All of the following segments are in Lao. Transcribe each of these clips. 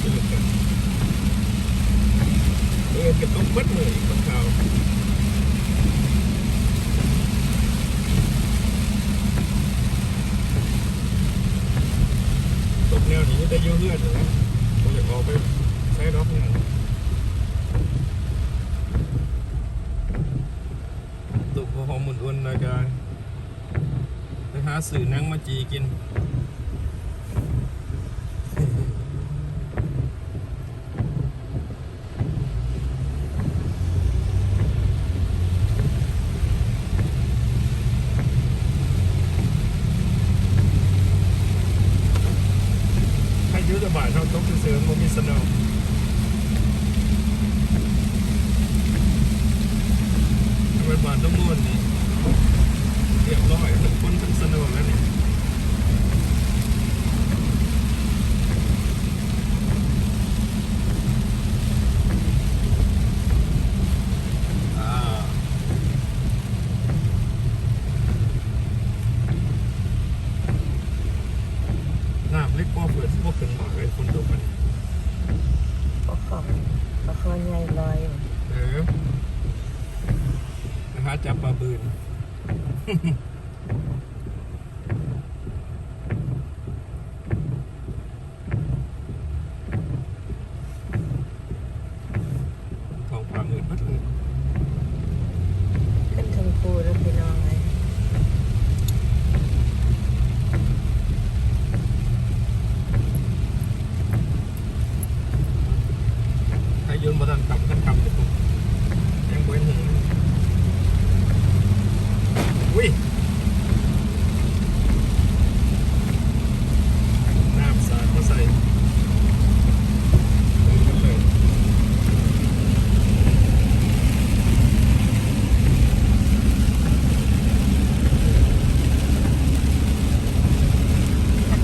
ເອີ ກະຕົກເບິດມື້ອີກບາງຄາວ. ຕົກແນວນີ້ມີແຕ່ຢູ່ເຮືອນນີ້ແຫຼະ ບໍ່ຢາກອອກໄປໃສດອກ. ຕຸກຫົວຫອມອຸ່ນໆ ແລ້ວກະໄປຫາຊື້ໜັງມາຈີ່ກິນ. ພາຍຸລະບາດເຮົາຕົກຊື່ໆ ມັນບໍ່ມີສະໂນ. ຖ້າແມ່ນບ້ານນ້ຳມ່ວນນີ້ ຮຽບຮ້ອຍ ທັງຝົນທັງສະໂນແລ້ວນີ້. ນ້ຳເລັກພໍເພື່ອຊິບໍ່ຂຶ້ນບໍ່ ເອີຍ ຝົນຕົກມານີ້. ປາຄອງ ປາຄອງໃຫຍ່ລອຍ. ເອີ ໄປຫາຈັບປາບືນ. ທ້ອງຟ້າມືດເບິດເລີຍ. ຂຶ້ນເທິງພູແລ້ວພີ່ນ້ອງເອີຍ. ພາຍຸບໍ່ທັນຄ່ຳ ຄັນຄ່ຳນີ້ ຍັງບໍ່ເຫັນຫຸ່ງ. ອຸ້ຍ ນ້ຳສາດມາໃສ່.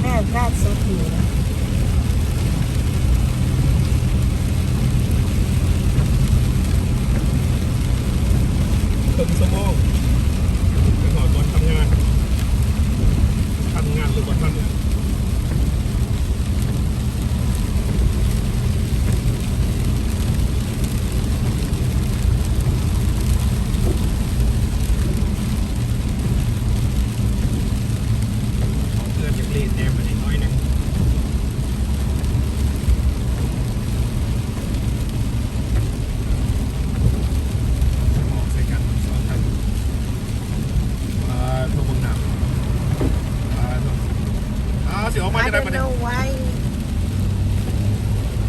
ແດດ ແດດສຸດດີນະ. ເຄິ່ງຊົ່ວໂມງ ໄປຮອດບ່ອນທຳງານ. ທັນງານຫຼືບໍ່ທັນງານ? ເພື່ອນຢາກລີດແດ່ ບັດນີ້ໜ້ອຍໜຶ່ງ. ອອກໃສ່ກັນສອງຄັນ. ປາໂທ ເບິ່ງນ້ຳ ປາໂທ. ອ້າວ ຊິອອກມາຈັ່ງໃດບັດນີ້? I don't know why.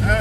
ເອີ